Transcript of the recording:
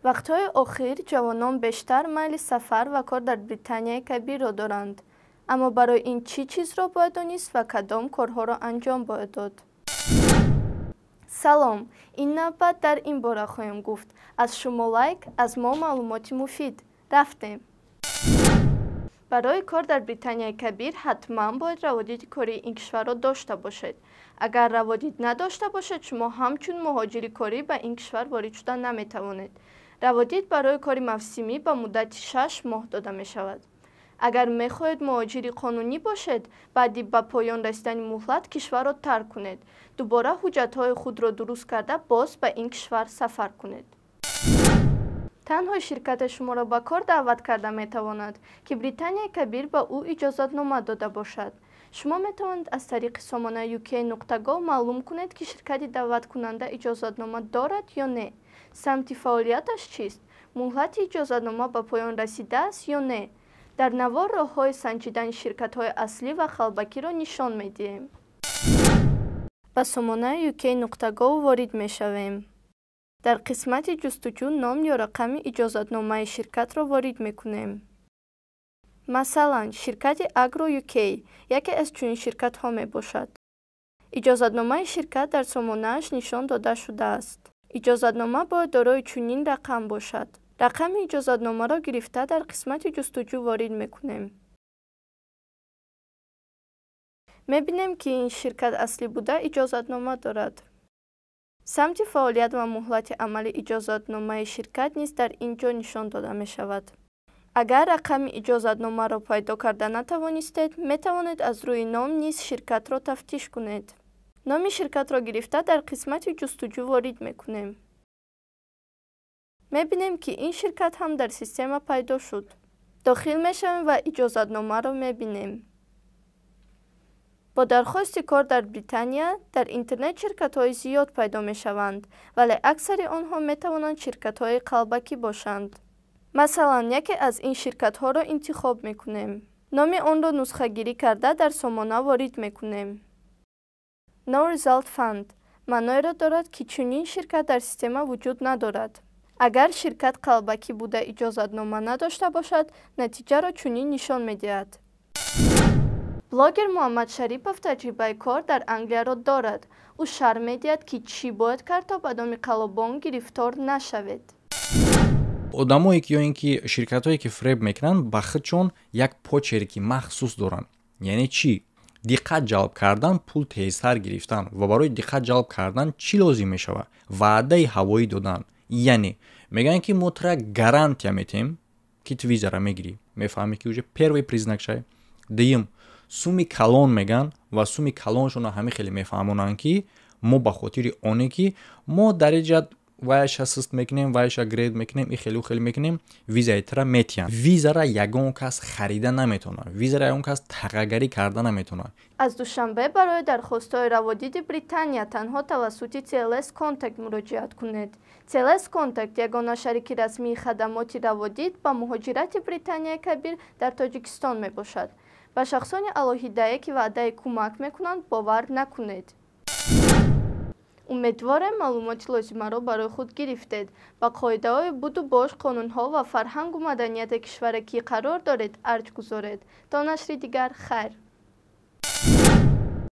Вақтҳои охир ҷавонон бештар майли сафар ва кор дар Британияи Кабирро доранд. Аммо барои ин чӣ чизро бояд донист ва кадом корҳоро анҷом бояд дод? Салом! Ин навбат дар ин бора хоҳем гуфт. Аз шумо лайк, аз мо маълумоти муфид. Рафтем! Барои кор дар Британияи Кабир ҳатман бояд раводиди кории ин кишварро дошта бошед. Агар раводид надошта бошед, шумо ҳамчун муҳоҷири корӣ ба ин кишвар ворид шуда наметавонед. Раводид барои кори мавсимӣ ба муддати 6 моҳ дода мешавад. Агар мехоҳед муҳоҷири қонунӣ бошед, баъди ба поён расидани муҳлат кишварро тарк кунед. Дубора ҳуҷҷатҳои худро дуруст карда боз ба ин кишвар сафар кунед. Танҳо ширкате шуморо ба кор даъват карда метавонад, ки Британияи Кабир ба ӯ иҷозатнома дода бошад. Шумо метавонед аз тариқи сомона uk.gov маълум кунед, ки ширкати даъваткунанда иҷозатнома дорад ё не, самти фаъолияташ чист, муҳлати иҷозатнома ба поён расидааст ё не. Дар навор роҳҳои санҷидани ширкатҳои аслӣ ва қалбакиро нишон медиҳем. Ба сомонаи uk.gov ворид мешавем. Дар қисмати ҷустуҷӯ ном ё рақами иҷозатномаи ширкатро ворид мекунем. Масалан, ширкати Agro UK яке аз чунин ширкатҳо мебошад. Иҷозатномаи ширкат дар сомонааш нишон дода шудааст. Иҷозатнома бояд дорои чунин рақам бошад. Рақами иҷозатномаро гирифта дар қисмати ҷустуҷӯ ворид мекунем. Мебинем, ки ин ширкат аслӣ буда иҷозатнома дорад. Самти фаъолият ва муҳлати амали иҷозатномаи ширкат низ дар ин ҷо нишон дода мешавад. Агар рақами иҷозатномаро пайдо карда натавонистед, метавонед аз рӯи ном низ ширкатро тафтиш кунед. Номи ширкатро гирифта дар қисмати ҷустуҷӯ ворид мекунем. Мебинем, ки ин ширкат ҳам дар система пайдо шуд. Дохил мешавем ва иҷозатномаро мебинем. Бо дархости кор дар Британия дар интернет ширкатҳои зиёд пайдо мешаванд, вале аксари онҳо метавонанд ширкатҳои қалбакӣ бошанд. Масалан, яке аз ин ширкатҳоро интихоб мекунем. Номи онро нусхагирӣ карда дар сомона ворид мекунем. No Result Found маъноеро дорад, ки чунин ширкат дар система вуҷуд надорад. Агар ширкат қалбакӣ буда иҷозатнома надошта бошад, натиҷаро чунин нишон медиҳад. Блогер Муҳаммад Шарипов таҷрибаи кор дар Англияро дорад. Ӯ шарҳ медиҳад, ки чӣ бояд кард, то ба доми қаллобон гирифтор нашавед. Одамое ки ё ин ки ширкатҳое ки фиреб мекунанд, ба худшон як почерки махсус доранд. Яъне чӣ? Диққат ҷалб кардан, пул тезтар гирифтан. Ва барои диққат ҷалб кардан чӣ лозим мешавад? Ваъдаи ҳавоӣ додан. Яъне мегӯянд, ки мо тура гарантия метиҳем, ки ту визара мегирӣ. Мефаҳмӣ, ки уже первый признак шай. Дуюм, суми калон меган ва суми калоншонро ҳамин хеле мефаҳмонанд, ки мо ба хотири оне ки мо дар иҷа ваяша суст мекунем, ваяша грейд мекунем, и хелу хеле мекунем, визаи тура метиҳанд. Визара ягон кас харида наметавонад, визара ягон кас тағагарӣ карда наметавонад. Аз Душанбе барои дархостҳои раводиди Британия танҳо тавассути TLS Contact муроҷиат кунед. TLS Contact ягона шарики расмии хадамоти раводид ба муҳоҷирати Британияи Кабир дар Тоҷикистон мебошад. Ба шахсони алоҳидае, ки ваъдаи кӯмак мекунанд, бовар накунед. Умедворем, маълумоти лозимаро барои худ гирифтед. Ба қоидаҳои буду бош, қонунҳо ва фарҳангу маданияти кишваре, ки қарор доред, арҷ гузоред. То нашри дигар, хайр.